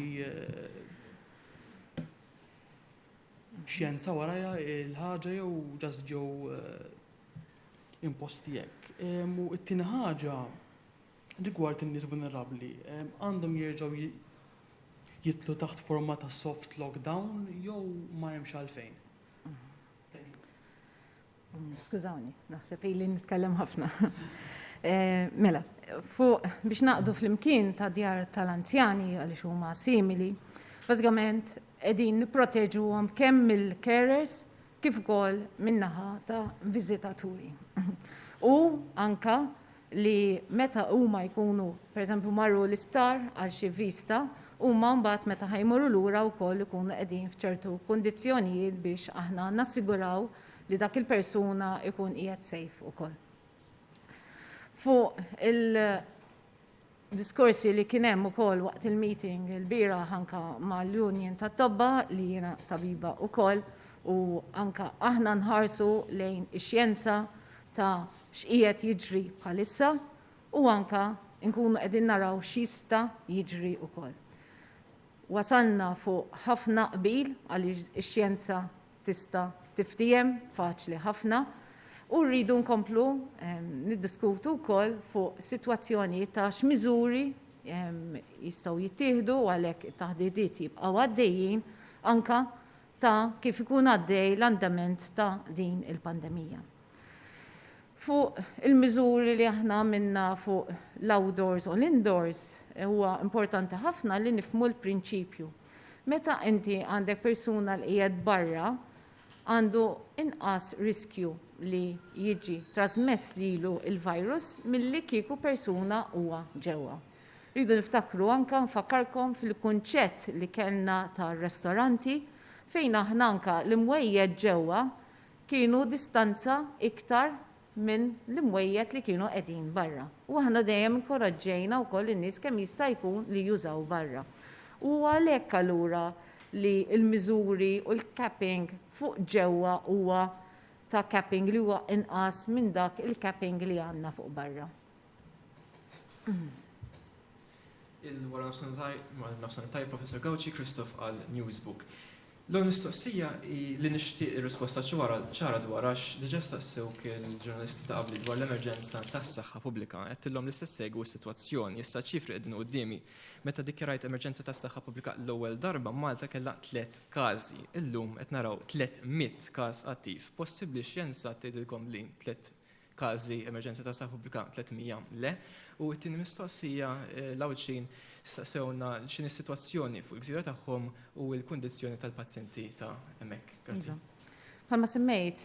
xjenza warajha il-ħaġa jew just ġew imposti hekk? U t-tieni ħaġa. Rigward in-nies vulnerabbli, għandhom jerġgħu jidħlu taħt forma ta' soft lockdown jew ma hemmx għalfejn? Skużawni, naħseb ili nitkellem ħafna. Mela, fuq biex naqdu flimkien ta' djar tal-anzjani għaliex huma simili, bażikament qegħdin nipproteġuhom kemm mill-carers kif ukoll min-naħa ta' viżitaturi. U anka li meta huma jkunu, pereżempju, marru l-isptar għal xi vista, huma mbagħad meta ħa jmorru lura wkoll ikunu qegħdin f'ċertu kundizzjonijiet biex aħna nassiguraw li dak il-persuna jkun qiegħed safe ukoll. Fuq il-diskorsi li kien hemm ukoll waqt il-meeting il-bieraħ anka mal-Union tat-Tobba, li jiena tabiba ukoll, u anka aħna nħarsu lejn ix-xjenza ta' x'qiegħed jiġri bħalissa u anka nkunu qegħdin naraw x'jista' jiġri ukoll. Wasalna fuq ħafna qbil għaliex ix-xjenza tista' tiftiehem faċli ħafna u rridu nkomplu niddiskutu wkoll fuq sitwazzjonijiet ta' x'miżuri jistgħu jittieħdu, u għalhekk it-taħdidiet jibqgħu għaddejjin anka ta' kif ikun għaddej l-andament ta' din il-pandemija. Fuq il-miżuri li aħna għamilna fuq l-outdoors u l-indoors, huwa importanti ħafna li nifhmu l-prinċipju. Meta inti għandek persuna li qiegħed barra, għandu inqas riskju li jiġi trasmess lilu il-virus milli kieku persuna huwa ġewwa. Rridu niftakru anka, nfakkarkom fil-kunċett li kellna tar-restoranti fejn aħna anka l-imwejjed ġewwa kienu distanza iktar minn l-imwejjed li kienu qegħdin barra. U aħna dejjem inkoraġġejna wkoll in-nies kemm jista' jkun li jużaw barra. U għalhekk allura li l-miżuri u l-capping fuq ġewwa huwa ta' capping li huwa inqas minn dak il-capping li għandna fuq barra. Il-wara nofsinhar tajjeb, Professor Gauci, Christoph għal Newsbook. L-ewwel mistoqsija hi li nixtieq ir-risposta ċara dwar, għax diġà staqsewk il-ġurnalisti ta' qabli dwar l-emerġenza tas-saħħa pubblika. Għedtilhom li se ssegwu s-sitwazzjoni. Issa ċifri qegħdin quddiemi. Meta ddikjarajt emerġenza tas-saħħa pubblika l-ewwel darba, Malta kellha tliet każi. Illum qed naraw 300 każ attiv. Possibbli x-xjenza tgħidilkom li tliet każi emerġenza ta' saħħa pubblika, 300 le? U t-tieni mistoqsija, l-Għawdxin staqsewna x'inhi s-sitwazzjoni fuq il-gżira tagħhom u l-kundizzjoni tal-pazjenti ta' hemmhekk. Grazzi. Iva. Bħalma semmejt,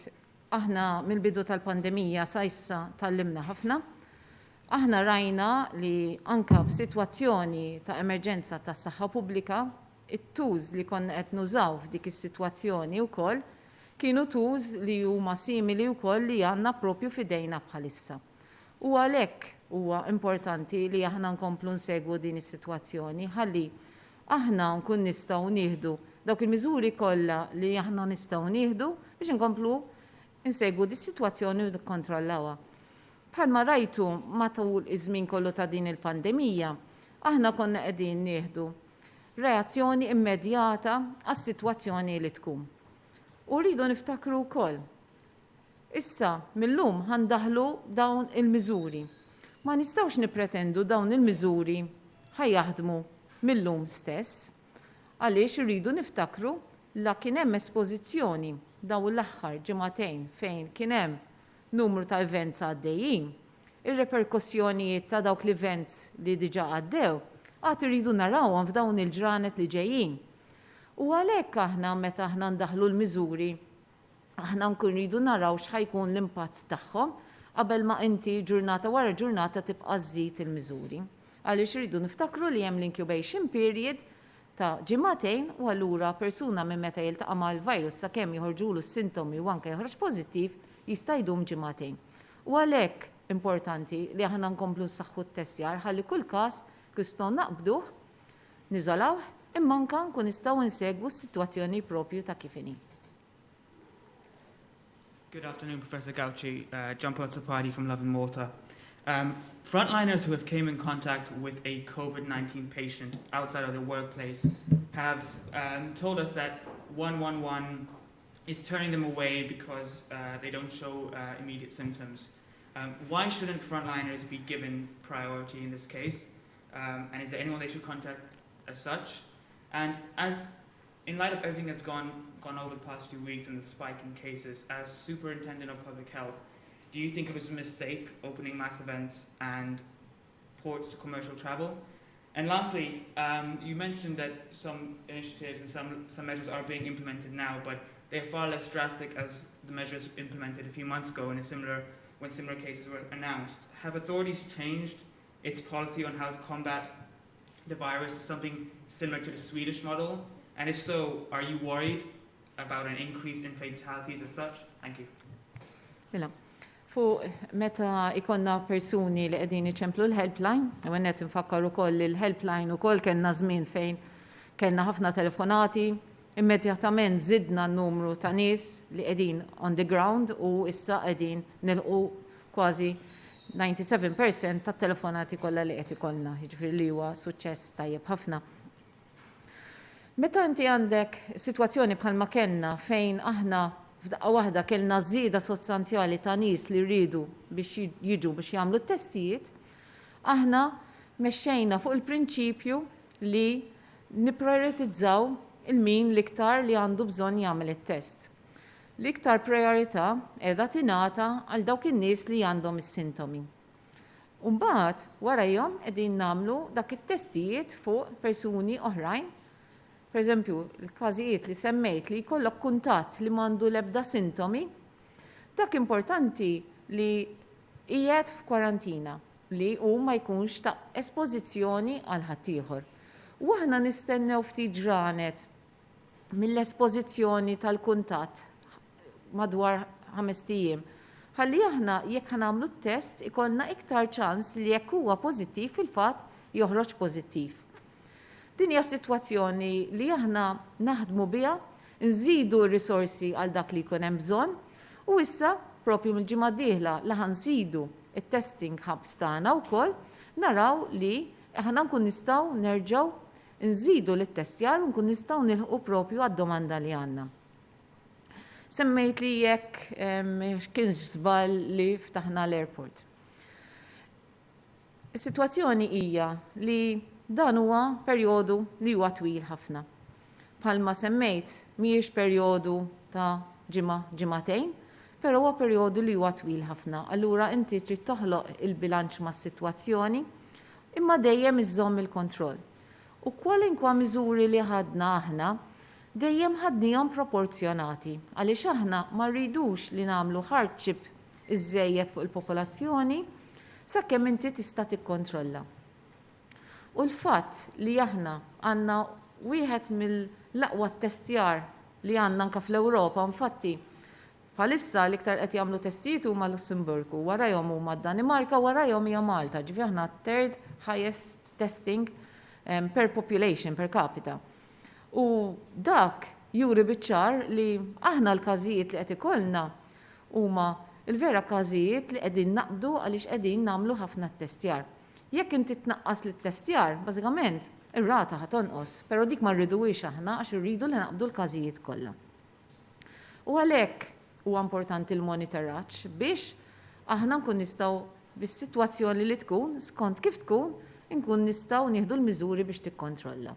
aħna mill-bidu tal-pandemija sa issa tgħallimna ħafna. Aħna rajna li anka f'sitwazzjoni ta' emerġenza tas saħħa pubblika, it-tools li konna qed nużaw f'dik is-sitwazzjoni wkoll kienu tools li huma simili wkoll li għandna propju f'idejna bħalissa. U għalhekk huwa importanti li aħna nkomplu nsegwu din is-sitwazzjoni ħalli aħna nkun nistgħu nieħdu dawk il-miżuri kollha li aħna nistgħu nieħdu biex inkomplu nsegwu dis-sitwazzjoni u nikkontrollawha. Bħalma rajtu matul iż-żmien kollu ta' din il-pandemija, aħna konna qegħdin nieħdu reazzjoni immedjata għas-sitwazzjoni li tkun. U rridu niftakru wkoll. Issa, millum ħa ndaħħlu dawn il-miżuri. Ma nistgħux nippretendu dawn il-miżuri ħa jaħdmu millum stess. Għaliex irridu niftakru la kien hemm espożizzjoni dawn l-aħħar ġimagħtejn fejn kien hemm numru ta' events għaddejjin, ir-reperkussjonijiet ta' dawk l-events li diġà għaddew, għad irridu narawhom f'dawn il-ġranet li ġejjin. U għalhekk aħna meta aħna ndaħħlu l-miżuri, aħna nkun rridu naraw x'ħa jkun l-impatt tagħhom qabel ma inti ġurnata wara ġurnata tibqa' żżid il-miżuri. Għaliex irridu niftakru li hemm l-incubation period ta' ġimagħtejn u allura persuna minn meta jiltaqa' mal-virus sakemm joħorġulu s-sintomi u anke joħroġ pożittiv jista' jdum ġimagħtejn. U għalhekk importanti li aħna nkomplu nsaħħu t-testjar ħalli kull każ nistgħu naqbduh, niżolawh, imma anke nkun nistgħu nsegwu s-sitwazzjoni propju ta' kif inhi. Good afternoon, Professor Gauci. John Paul Azzopardi from Lovin Malta. Frontliners who have came in contact with a COVID-19 patient outside of the workplace have told us that 111 is turning them away because they don't show immediate symptoms. Why shouldn't frontliners be given priority in this case? And is there anyone they should contact as such? And as in light of everything that's gone over the past few weeks and the spike in cases, as Superintendent of Public Health, do you think it was a mistake opening mass events and ports to commercial travel? And lastly, you mentioned that some initiatives and some measures are being implemented now, but they are far less drastic as the measures implemented a few months ago when similar cases were announced. Have authorities changed its policy on how to combat the virus to something similar to the Swedish model? And if so, are you worried about an increase in fatalities as such? Thank you. Mela, fuq meta ikollna persuni li qegħdin iċemplu l-helpline, u għennet nfakkar ukoll li l-helpline ukoll kellna żmien fejn kellna ħafna telefonati, immedjatament zidna n-numru ta' nies li qegħdin on the ground u issa qegħdin nilħqu kważi 97% tat-telefonati kollha li qed ikollna, jiġifieri li huwa suċċess tajjeb ħafna. Meta inti għandek sitwazzjoni bħalma kellna fejn aħna f'daqqa waħda kellna żieda sostanzjali ta' nies li rridu biex jiġu biex jagħmlu t-testijiet, aħna mexxejna fuq il-prinċipju li nipprioritizzaw il-min l-iktar li għandu bżonn jagħmel it-test. L-iktar priorità qiegħda tingħata għal dawk in-nies li għandhom is-sintomi. Umbagħad warajhom qegħdin nagħmlu dak it-testijiet fuq persuni oħrajn. Per eżempju, il-każijiet li semmejt li jkollok kuntatt li m'għandu l-ebda sintomi, dak importanti li qiegħed f'kwarantina li hu ma jkunx ta' espożizzjoni għal ħaddieħor. U aħna nistennew ftit ġranet mill-espożizzjoni tal-kuntatt, madwar 5 ijiem. Ħalli aħna jekk ħa nagħmlu t-test ikollna iktar ċans li jekk huwa pożittiv, fil-fatt joħroġ pożittiv. Din hija sitwazzjoni li aħna naħdmu biha, nżidu r-risorsi għal dak li jkun hemm bżonn u issa propju mill-ġimgħa d-dieħla li ħa nżidu it-testing hubs tagħna wkoll, naraw li aħna nkun nistgħu nerġgħu nżidu l-testjar u nkun nistgħu nilħqu propju għad-domanda li għandna. Semmejt li jekk kienx żball li ftaħna l-airport. Is-sitwazzjoni hija li dan huwa perjodu li huwa twil ħafna. Bħalma semmejt, mhijiex perjodu ta' ġimgħa, ġimagħtejn, però huwa perjodu li huwa twil ħafna. Allura inti trid toħloq il-bilanċ mas-sitwazzjoni imma dejjem iżżomm il-kontroll. U kwalinkwa miżuri li ħadna aħna dejjem ħadnihom proporzjonati, għaliex aħna ma rridux li nagħmlu hardship iżejjed fuq il-popolazzjoni sakemm inti tista' tikkontrolla. U l-fatt li aħna għandna wieħed mill-aqwa testjar li għandna anka fl-Ewropa, infatti bħalissa l-iktar qed jagħmlu testijiet huma Lussemburgu, warajhom huma d-Danimarka, warajhom hija Malta, ġifieri aħna third highest testing per population, per capita. U dak juri biċ-ċar li aħna l-każijiet li qed ikollna huma il-vera każijiet li qegħdin naqbdu għaliex qegħdin nagħmlu ħafna testjar. Jekk inti tnaqqas l-testjar, bażikament ir-rata ħa tonqos, però dik ma rriduhiex aħna għax irridu li naqbdu l-każijiet kollha. U għalhekk huwa importanti l-monitoraġġ biex aħna nkun nistgħu, bis-sitwazzjoni li tkun, skont kif tkun, nkun nistgħu nieħdu l-miżuri biex tikkontrolla.